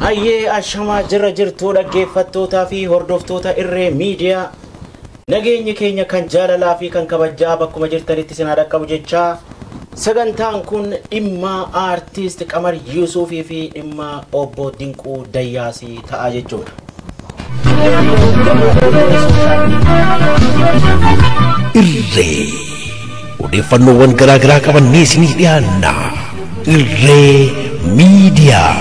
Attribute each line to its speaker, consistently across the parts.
Speaker 1: Hayyee ashamaa jirra jirtuu dhaggeeffattootaa fi hordoftoota Irree Miidiyaa. Nageenyi keenya kan jaalalaa fi kan kabajaa bakkuma jirtanitti isin haa dhaqqabu jechaa, sagantaan kun dhimma aartist Qamar Yuusufii fi dhimma obbo Dinquu Dayyaasii ta'a jechuudha.
Speaker 2: Irree odeeffannoowwan garaa garaa qabannee isinii dhiyaanna. Irree Miidiyaa.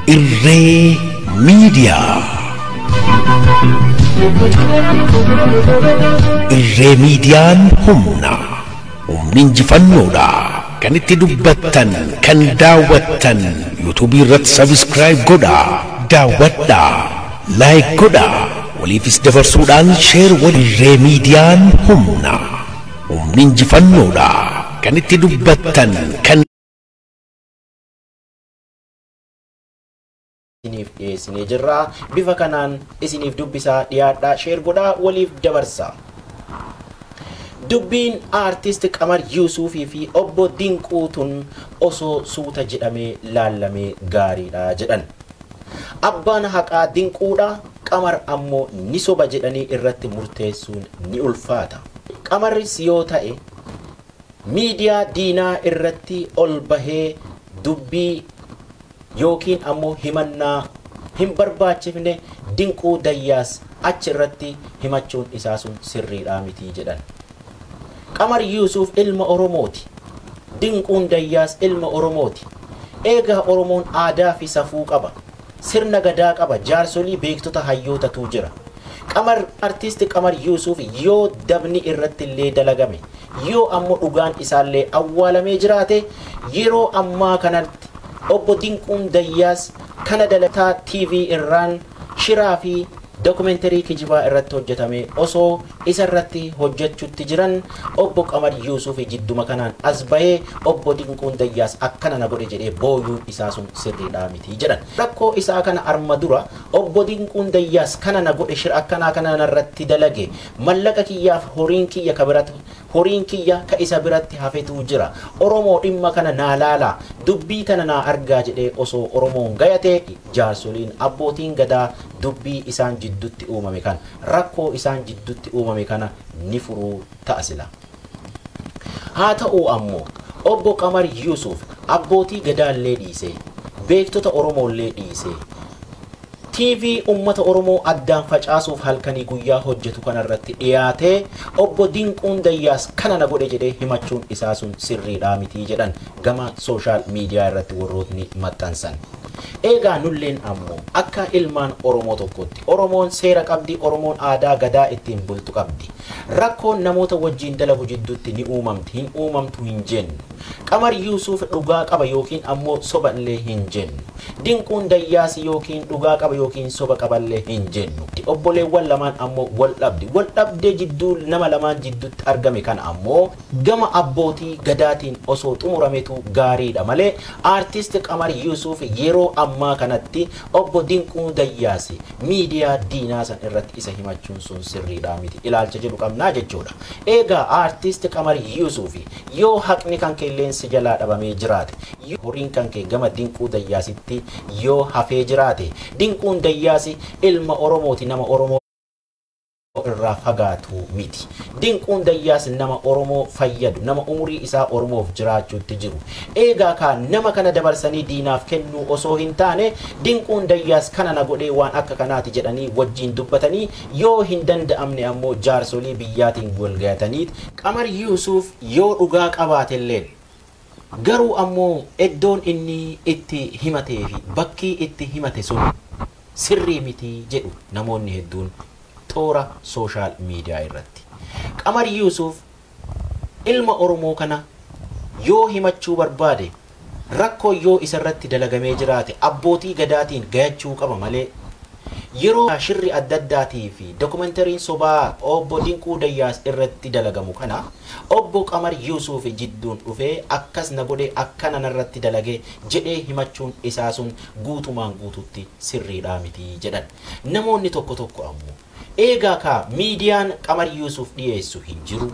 Speaker 2: Irree Miidiyaa. Irree Miidiyaan humna. Humni injifannoodha. Kan itti dubbattan, kan daawwattan, yuutuubii irratti sabiskiraayib godhaa, daawwadhaa, laayik godhaa, waliifis dabarsuudhaan sheer wal. Irree Miidiyaan humna. Humni injifannoodha. Kan itti dubbattan, kan
Speaker 1: isiniif dhiyeessinee jirra. Bifa kanaan isiniif dubbisaa dhiyaadhaa, sheer godhaa, waliif dabarsaa. Dubbiin aartist Qamar Yuusufii fi obbo Dinquu tun osoo suuta jedhamee laallamee gaariidha jedhan. Abbaan haqaa Dinquudha, Qamar ammoo ni soba jedhanii irratti murteessuun ni ulfaata. Qamarris yoo ta'e miidiyaa diinaa irratti ol bahee dubbii yookiin ammoo himannaa hin barbaachifne Dinquu Dayyaas achi irratti himachuun isaa sun sirriidhaa miti jedhan. Qamar Yuusuf ilma Oromooti. Dinquun Dayyaas ilma Oromooti. Eegaa Oromoon aadaa fi safuu qaba. Sirna gadaa qaba. Jaarsolii beektota hayyootatu jira. Qamar artisti Qamar Yuusuf yoo dabni irratti illee dalagame, yoo ammoo dhugaan isaallee awwaalamee jiraate, yeroo ammaa kanatti obbo Dinquun Dayyaas kana dalataa TV irraan shiraa fi dookumentarii kijibaa irratti hojjetame osoo isa irratti hojjechuutti jiran, obbo Qamar Yuusuf jidduma kanaan as bahee obbo Dinquun Dayyaas akkana na godhe jedhee booyuun isaa sun sirriidhaa miti jedhan. Rakkoo isaa kana arma dura obbo Dinquun Dayyaas kana na godhe, shira akkanaa kana narratti dalage, mallaqa kiyyaaf horiin kiyya ka biratti, horiin kiyya ka isa biratti hafetu jira. Oromoo dhimma kana naa laalaa, dubbii tana naa argaa jedhee osoo Oromoon gayate, jaarsoliin abbootiin gadaa dubbii isaan jidduutti uumame kana, rakkoo isaan jidduutti uumame kana ni furuu ta'a sila. Haa ta'u ammoo obbo Qamar Yuusuf abbootii gadaallee dhiisee, beektota Oromoollee dhiisee, TV uummata Oromoo addaan facaasuuf halkanii guyyaa hojjetu kanarratti dhiyaatee obbo Dinquun Dayyaas kana na godhe jedhee himachuun isaa sun sirriidhaa miti jedhan gama sooshaal miidiyaa irratti warrootni maxxansan. Eegaa nulleen ammoo akka ilmaan Oromoo tokkotti, Oromoon seera qabdi, Oromoon aadaa gadaa ittiin bultu qabdi. Rakkoon namoota wajjin dalagu jidduutti ni uumamti, hin uumamtu hin jennu. Qamar Yuusuf dhugaa qaba yookiin ammoo soba illee hin jennu. Dinquun Dayyaas yookiin dhugaa qaba yookiin soba qaballee hin jennu. Obboleewwan lamaan ammoo wal dhabdi. Wal dhabdee jidduu nama lamaan jidduutti argame kana ammoo gama abbootii gadaatiin osoo xumurametu gaariidha malee, aartist Qamar Yuusuf yeroo ammaa kanatti obbo Dinquu Dayyaas miidiyaa diinaa san irratti isa himachuun sun sirriidhaa miti ilaalcha jedhu qabnaa jechuudha. Eegaa aartist Qamar Yuusuf yoo haqni kan qilleensi jalaa dhabamee jiraate, horiin kan kee gama Dinquu Dayyaasitti yoo hafee jiraate, Dinquun Dayyaasi ilma Oromooti, nama Oromoo irraa fagaatu miti. Dinquun Dayyaas nama Oromoo fayyadu, nama umurii isaa Oromoof jiraachuutti jiru. Eegaa kaan nama kana dabarsanii diinaaf kennuu osoo hin taane, Dinquun Dayyaas kana na godhee waan akka kanaati jedhanii wajjin dubbatanii, yoo hin danda'amne ammoo jaarsolii biyyaatiin walgayataniit Qamar Yuusuf yoo dhugaa qabaatelleen garuu ammoo iddoon inni itti himatee fi bakki itti himate sun sirrii miti jedhu namoonni hedduun toora sooshaal miidiyaa irratti. Qamar Yuusuf ilma Oromoo kana yoo himachuu barbaade, rakkoo yoo isarratti dalagamee jiraate abbootii gadaatiin gayachuu qaba malee Yeroo shirri adda addaatii fi dokumentariin sobaa obbo Dinquu Dayyaas irratti dalagamu kana obbo Qamar Yuusuf jidduun dhufee akkas na godhe akkana narratti dalage jedhee himachuun isaa sun guutumaan guututti sirriidhaa miti jedhan. Namoonni tokko tokko ammoo eegaa kaa miidiyaan Qamar Yuusuf dhiyeessu hin jiru.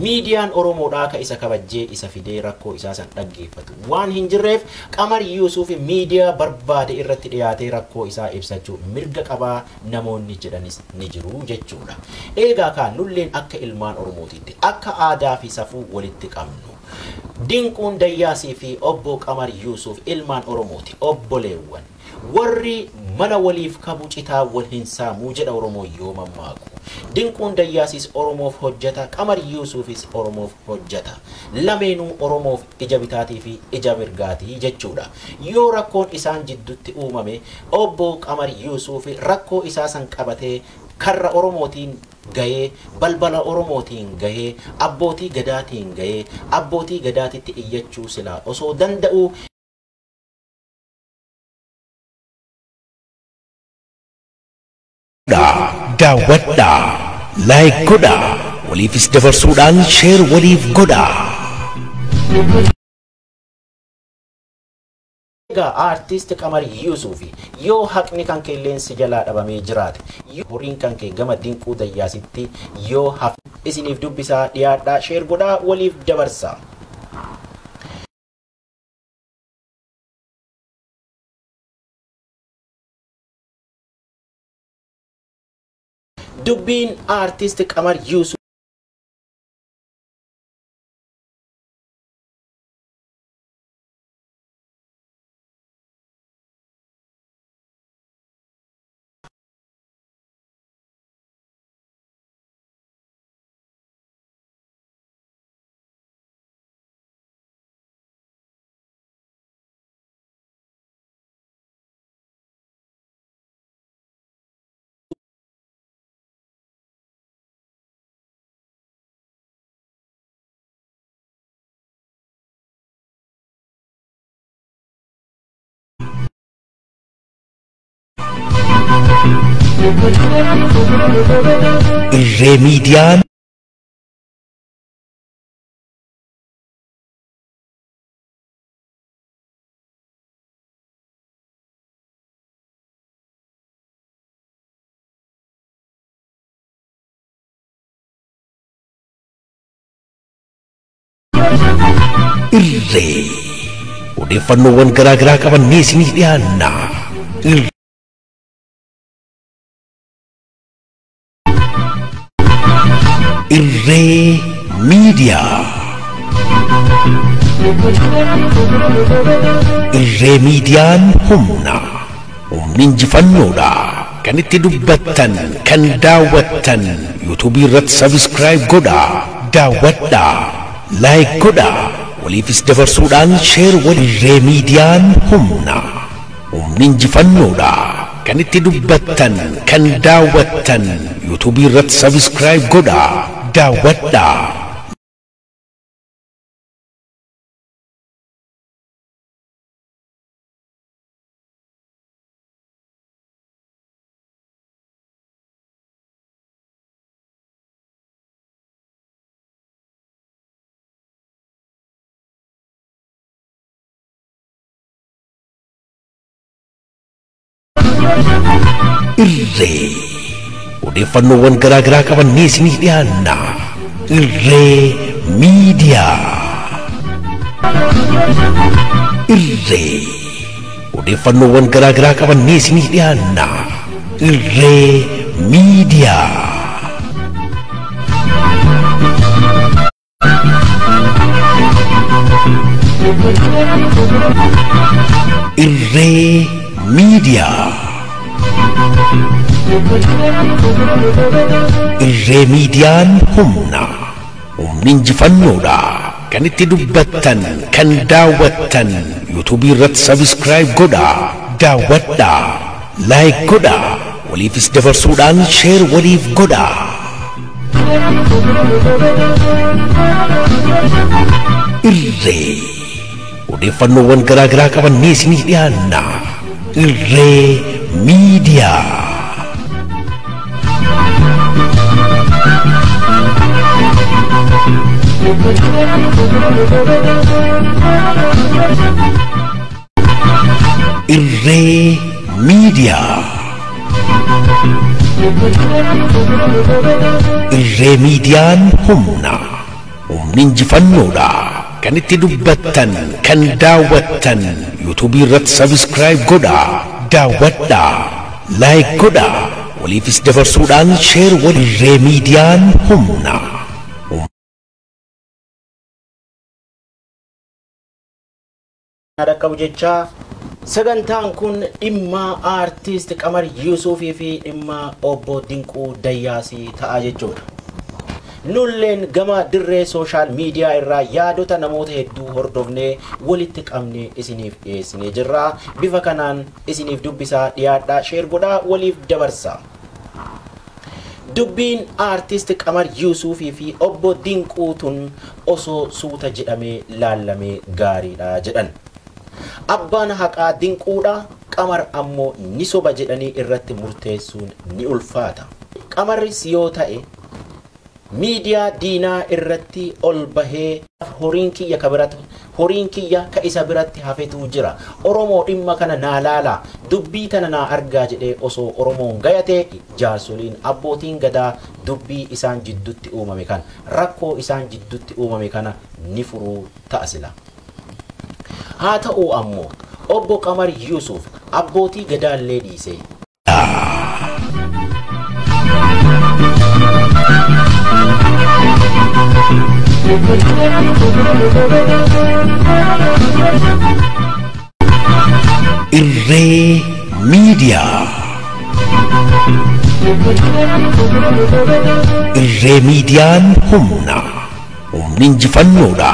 Speaker 1: Miidiyaan Oromoodhaa ka isa kabajjee isa fidee rakkoo isaa san dhaggeeffatu waan hin jirreef Qamar Yuusuf miidiyaa barbaade irratti dhiyaatee rakkoo isaa ibsachuu mirga qabaa namoonni jedhanis ni jiru jechuudha. Eegaa kaa nulleen akka ilmaan Oromootiitti akka aadaa fi safuu walitti qabnu. Dinquun Dayyaasii fi obbo Qamar Yuusuf ilmaan Oromooti obboleewwan. Warri mana waliif qabu citaa wal hin saamuu jedha Oromoo yoo mammaaku. Dinquun Dayyaasis Oromoof hojjeta, Qamar Yuusufis Oromoof hojjeta. Lameenuu Oromoof ija bitaatii fi ija mirgaatii jechuudha. Yoo rakkoon isaan jidduutti uumame obbo Qamar Yuusuf rakkoo isaa san qabatee karra Oromootiin gahee, balbala Oromootiin gahee, abbootii gadaatiin gahee, abbootii gadaatitti iyyachuu silaa osoo danda'u
Speaker 2: daawwadhaa, like godhaa, waliifis dabarsuudhaan share waliif godhaa.
Speaker 1: Egaa aartist Qamar Yuusuf yoo haqni kan kee leensi jalaa dhabamee jiraate horiin kan kee gama Dinquu Dayyaasitti yoo hafe isiniif dubbisaa dhiyaadhaa share godhaa waliif dabarsaa. Dubbiin aartist Qamar Yuusuf
Speaker 2: Irree miidiyaan irree odeeffannoowwan garaa garaa qabannee isinii dhiyaanna. Irree miidiyaa. Irree miidiyaan humna. Humni injifannoodha. Kan itti dubbattan, kan daawwattan, yuutuubii irratti sabiskiraayib godhaa, daawwadhaa, laayik godhaa, waliifis dabarsuudhaan sheer wal. Irree miidiyaan humna. Humni injifannoodha. Kan itti dubbattan, kan daawwattan, yuutuubii irratti sabiskiraayib godhaa, daawwadhaa. Irree odeeffannoowwan garaa garaa qabannee isinii dhiyaanna. Irree miidiyaa. Irree odeeffannoowwan garaa garaa qabannee isinii dhiyaanna. Irree miidiyaa. Irree miidiyaa. Irree miidiyaan humna. Humni injifannoodha. Kan itti dubbattan, kan daawwattan, yuutuubii irratti sabiskiraayib godhaa, daawwadhaa, laayik godhaa, waliifis dabarsuudhaan sheer waliif godhaa. Irree odeeffannoowwan garaa garaa qabannee isinii dhiyaanna. Irree miidiyaa. Irree Miidiyaa. Irree Miidiyaan humna. Humni injifannoodha. Kan itti dubbattan, kan daawwattan, yuutuubii irratti sabiskiraayib godhaa, daawwadhaa, laayik godhaa, waliifis dabarsuudhaan sheer wal. Irree Miidiyaan humna.
Speaker 1: Dhaqqabu jechaa, sagantaan kun dhimma aartist Qamar Yuusufii fi dhimma obbo Dinquu Dayyaasii ta'a jechuudha. Nulleen gama dirree sooshaal miidiyaa irraa yaadota namoota hedduu hordofnee walitti qabnee isiniif dhiyeessinee jirra. Bifa kanaan isiniif dubbisaa dhiyaadhaa, sheer godhaa, waliif dabarsaa. Dubbiin aartist Qamar Yuusufii fi obbo Dinquu tun osoo suuta jedhamee laallamee gaariidha jedhan. Abbaan haqaa Dinquudha, Qamar ammoo ni soba jedhanii irratti murteessuun ni ulfaata. Qamarris yoo ta'e miidiyaa diinaa irratti ol bahee horiin kiyya ka biratti, horiin kiyya ka isa biratti hafetu jira. Oromoo dhimma kana naa laala, dubbii tana naa argaa jedhee osoo Oromoon gayate, jaarsoliin abbootiin gadaa dubbii isaan jidduutti uumame kana, rakkoo isaan jidduutti uumame kana ni furuu ta'a sila. Haa ta'u ammoo obbo Qamar Yuusuf abbootii gadaallee dhiisee
Speaker 2: Irree Miidiyaa. Irree Miidiyaan humna. Humni injifannoodha.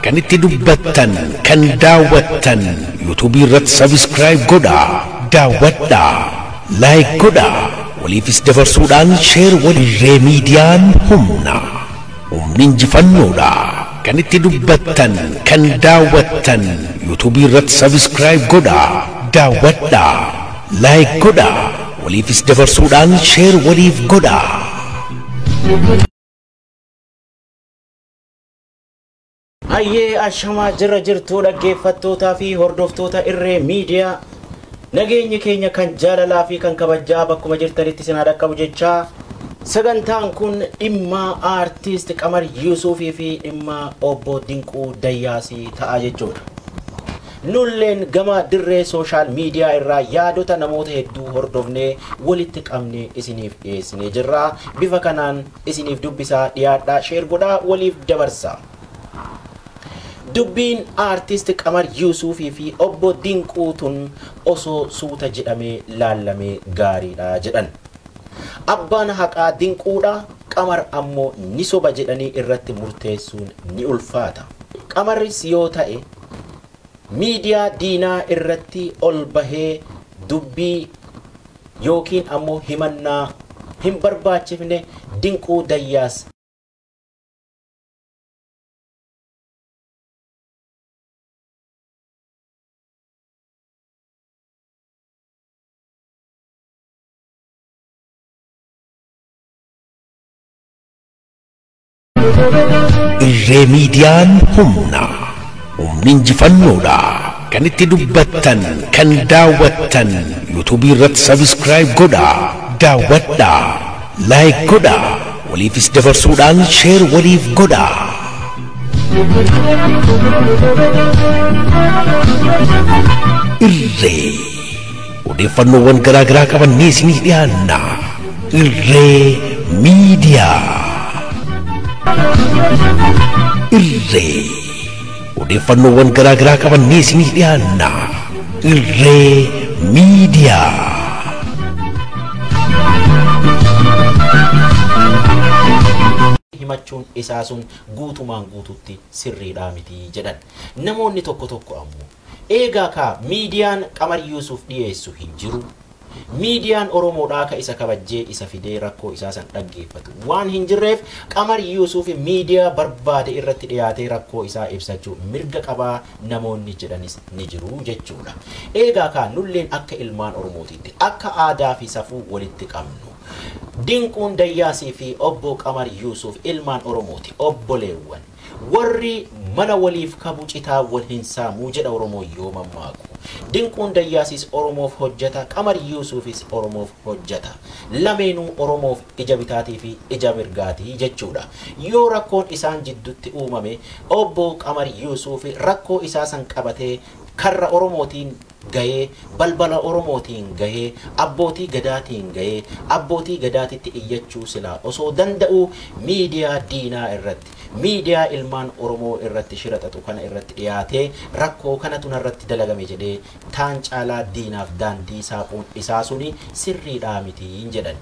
Speaker 2: Kan itti dubbattan, kan daawwattan, yuutuubii irratti sabiskiraayib godhaa, daawwadhaa, laayik godhaa, waliifis dabarsuudhaan sheer wal. Irree Miidiyaan humna. Humni injifannoodha. Kan itti dubbattan, kan daawwattan, yuutuubii irratti sabiskiraayib godhaa, daawwadhaa, laayik godhaa, waliifis dabarsuudhaan sheer waliif godhaa.
Speaker 1: Hayyee, ashamaa jirra jirtuu dhaggeeffattootaa fi hordoftoota Irree Miidiyaa. Nageenyi keenya kan jaalalaa fi kan kabajaa bakkuma jirtanitti isin haa dhaqqabu jechaa, sagantaan kun dhimma aartist Qamar Yuusufii fi dhimma obbo Dinquu Dayyaasii ta'a jechuudha. Nulleen gama dirree sooshaal miidiyaa irraa yaadota namoota hedduu hordofnee walitti qabnee isiniif dhiyeessinee jirra. Bifa kanaan isiniif dubbisaa dhiyaadhaa, sheer godhaa, waliif dabarsaa. Dubbiin aartist Qamar Yuusufii fi obbo Dinquu tun osoo suuta jedhamee laallamee gaariidha jedhan. Abbaan haqaa Dinquudha, Qamar ammoo ni soba jedhanii irratti murteessuun ni ulfaata. Qamarris yoo ta'e miidiyaa diinaa irratti ol bahee dubbii yookiin ammoo himannaa hin barbaachifne Dinquu Dayyaas
Speaker 2: Irree Miidiyaan humna. Humni injifannoodha. Kan itti dubbattan, kan daawwattan, yuutuubii irratti sabiskiraayib godhaa, daawwadhaa, laayik godhaa, waliifis dabarsuudhaan sheer waliif godhaa. Irree odeeffannoowwan garaa garaa qabannee isinii dhiyaanna. Irree Miidiyaa. Irree odeeffannoowwan garaa garaa qabannee isinii dhiyaanna. Irree Miidiyaa.
Speaker 1: Himachuun isaa sun guutumaan guututti sirriidhaa miti jedhan. Namoonni tokko tokko ammoo eegaa kaa miidiyaan Qamar Yuusuf dhiyeessu hin jiru. Miidiyaan Oromoodhaa ka isa kabajjee isa fidee rakkoo isaa san dhaggeeffatu waan hin jirreef, Qamar Yuusuf miidiyaa barbaade irratti dhiyaatee rakkoo isaa ibsachuu mirga qabaa namoonni jedhanis ni jiru jechuudha. Eegaa kaa nulleen akka ilmaan Oromootiitti akka aadaa fi safuu walitti qabnu. Dinquun Dayyaasii fi obbo Qamar Yuusuf ilmaan Oromooti, obboleewwan. Warri mana waliif kabu citaa wal hin saamuu jedha Oromoo yoo mammaaku. Dinquun Dayyaasis Oromoof hojjeta, Qamar Yuusufis Oromoof hojjeta. Lameenuu Oromoof ija bitaatii fi ija mirgaatii jechuudha. Yoo rakkoon isaan jidduutti uumame, obbo Qamar Yuusuf rakkoo isaa san qabatee karra Oromootiin gahee, balbala Oromootiin gahee, abbootii gadaatiin gahee, abbootii gadaatitti iyyachuu silaa osoo danda'u, miidiyaa diinaa irratti, miidiyaa ilmaan Oromoo irratti shira xaxu kana irratti dhiyaatee rakkoo kanatu narratti dalagame jedhee taan caalaa diinaaf daandii saaquun isaa suni sirriidhaa mitiin jedhan.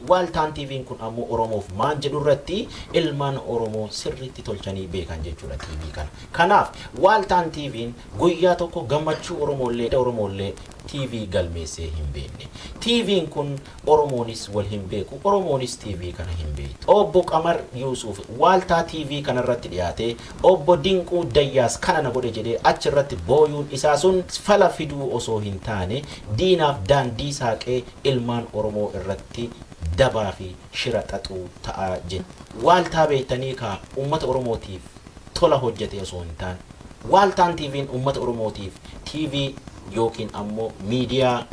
Speaker 1: Waaltaan TV'n kun ammoo Oromoof maan jedhu irratti ilmaan Oromoo sirriitti tolchanii beekan jechuudha TV kana. Kanaaf Waaltaan TV'n guyyaa tokko gammachuu Oromoollee TV galmeessee hin beekne. TV'n kun Oromoonis wal hin beeku, Oromoonis TV kana hin beektu. Obbo Qamar Yuusuf Waaltaa TV kanarratti dhiyaatee obbo Dinquu Dayyaas kana na godhe jedhee achirratti booyuun isaa sun fala fiduu osoo hin taane diinaaf daandii saaqee ilmaan Oromoo irratti dabaa fi shira xaxuu ta'aa jira. Waaltaa beektanii kaa uummata Oromootiif tola hojjete osoo hin taane, Waaltaan TV'n uummata Oromootiif TV yookiin ammoo miidiyaa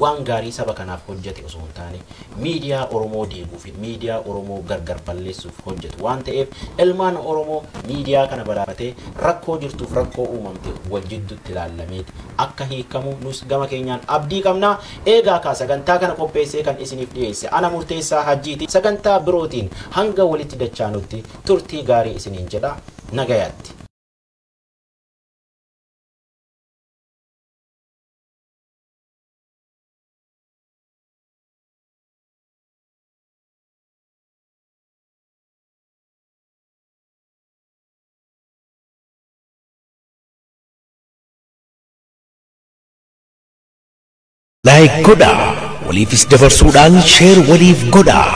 Speaker 1: waan gaarii saba kanaaf hojjete osoo hin taane, miidiyaa Oromoo diiguu fi miidiyaa Oromoo gargar balleessuuf hojjetu waan ta'eef, ilmaan Oromoo miidiyaa kana badhaafatee rakkoo jirtuuf rakkoo uumamte wal jidduutti ilaallameeti akka hiikamu nus gama keenyaan abdii qabna. Eegaa kaa sagantaa kana qopheessee kan isiniif dhiyeesse ana Murteessaa Hajjiiti. Sagantaa birootiin hanga walitti dachaanutti turtii gaarii isiniin jedha. Nagayaatti.
Speaker 2: Like godhaa, waliifis dabarsuudhaan share waliif godhaa.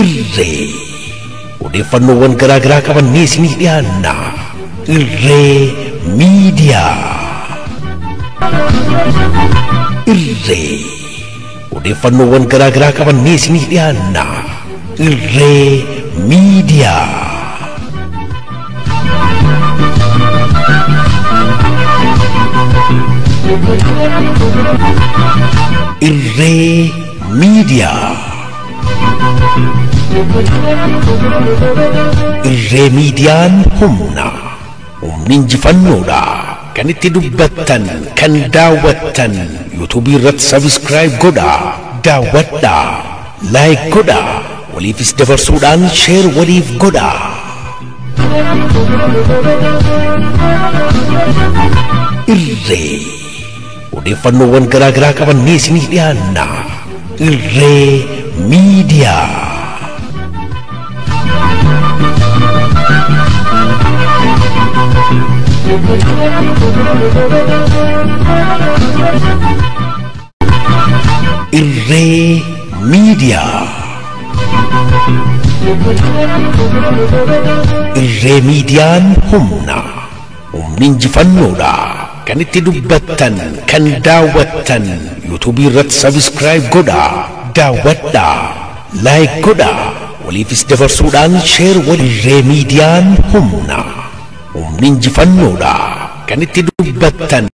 Speaker 2: Irree odeeffannoowwan garaa garaa qabannee isinii dhiyaanna. Irree Miidiyaa. Irree odeeffannoowwan garaa garaa qabannee isinii dhiyaanna. Irree Miidiyaa. Irree Miidiyaa. Irree Miidiyaan humna. Humni injifannoodha. Kan itti dubbattan, kan daawwattan, yuutuubii irratti subscribe godhaa, daawwadhaa, like godhaa, waliifis dabarsuudhaan share waliif godhaa. Irree odeeffannoowwan garaa garaa qabannee isinii dhiyaanna. Irree Miidiyaa. Irree Miidiyaa. Irree Miidiyaan humna. Humni injifannoodha. Kan itti dubbattan, kan daawwattan, yuutuubii irratti subscribe godhaa, daawwadhaa, like godhaa, waliifis dabarsuudhaan share wal. Irree Miidiyaan humna. Humni injifannoodha. Kan itti dubbattan.